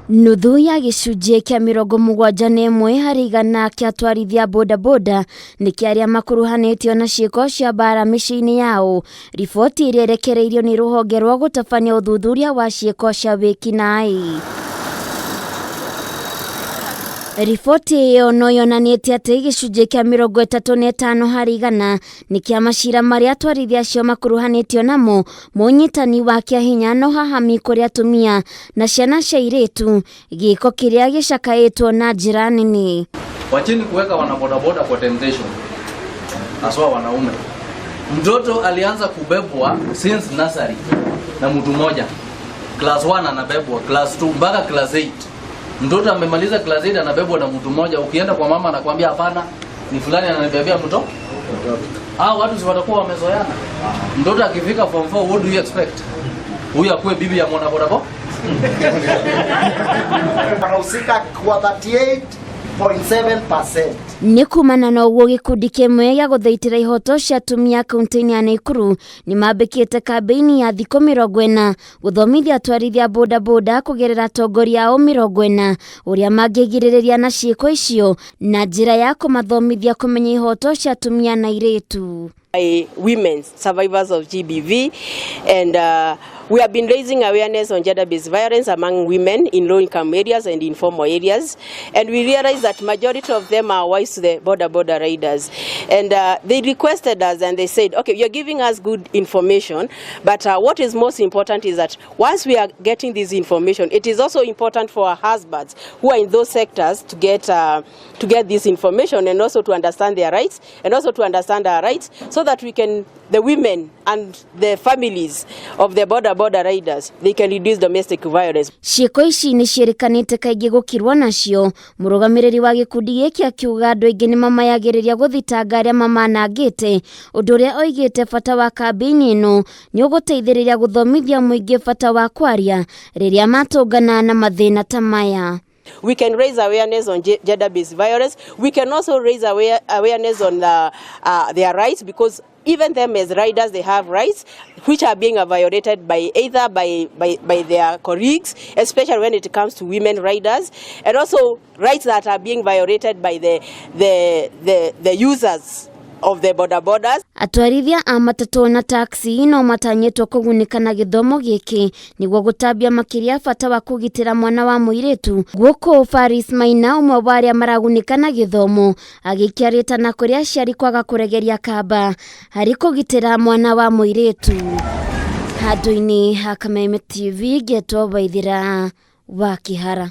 Nuthu ya gĩcunjĩ kĩa 71 harĩ igana kĩa atwarithia bodaboda nĩ kĩa arĩa makuruhanĩtio na ciĩko cia mbara mĩciĩ-inĩ yao, riboti ĩrĩa ĩrekereirio nĩ rũhonge rwa gũtabania ũthuthuria wa ciĩko cia wĩkinaĩ. Riboti ĩyo no yonanĩtie atĩ gĩcunjĩ kĩa 35 harĩ igana nĩ kĩa macira marĩa atwarithia acio makuruhanĩtio namo ma ũnyitani wa kĩahinya na ũhahami kũrĩ atumia na ciana cia airĩtu, gĩko kĩrĩa gĩcakaĩtwo na njĩra nene. Wacheni kuweka wanabodaboda kwa temptation, haswa wanaume. Mtoto alianza kubebwa since nursery na mtu mmoja, class 1 anabebwa, class 2 mpaka class 8. Mtoto amemaliza class 8 anabebwa na mtu mmoja. Ukienda kwa mama anakuambia hapana, ni fulani ananibebea mtoto. Hao watu si watakuwa wamezoeana. Mtoto akifika form 4, what do you expect? Huyu akuwe bibi ya mwana bodaboda? Wanahusika kwa 38.7%. Nĩ kumana na ũguo gĩkundi kĩmwe gĩa gũthaitĩra ihoto cia atumia kaunti-inĩ ya Naikuru nĩ mambĩkĩte kambĩini ya thikũ 40 gũthomithia atwarithia bodaboda kũgerera atongoria ao 40 ũrĩa mangĩgirĩrĩria na ciĩko icio na njĩra ya kũmathomithia kũmenya ihoto cia atumia na airĩtu. By women survivors of GBV, and we have been raising awareness on gender-based violence among women in low-income areas and informal areas, and we realize that majority of them are wives to the boda riders, and they requested us and they said, okay, you're giving us good information, but what is most important is that once we are getting this information, it is also important for our husbands who are in those sectors to get this information and also to understand their rights and also to understand our rights, so that we can, the women and the families of the boda riders, they can reduce domestic violence. Ciĩko ici nĩ ciĩrĩkanĩte kaingĩ gũkirwo nacio. Mũrũgamĩrĩri wa gĩkundi gĩkĩ akiuga andũ aingĩ nĩ mamayagĩrĩria gũthitanga arĩa mamanangĩte, ũndũ ũrĩa oigĩte bata wa kambĩini ĩno nĩ ũgũteithĩrĩria gũthomithia mũingĩ bata wa kwaria rĩrĩa matũngana na mathĩna ta maya. We can raise awareness on gender-based violence. We can also raise awareness on their rights, because even them as riders, they have rights which are being violated by either by their colleagues, especially when it comes to women riders, and also rights that are being violated by the users of the boda bodas. Atwarithia a matatũ na taxi no matanyĩtwo kũgunĩka na gĩthomo gĩkĩ nĩguo gũtambia makĩria bata wa kũgitĩra mwana wa mũirĩtu. Gũkũ Faris Maina, ũmwe wa arĩa maragunĩka na gĩthomo, agĩikia rĩtana kũrĩ aciari kwaga kũregeria kamba harĩ kũgitĩra mwana wa mũirĩtu. Handũ-inĩ ha Kameme TV, ngetwo Waithĩra wa Kĩhara.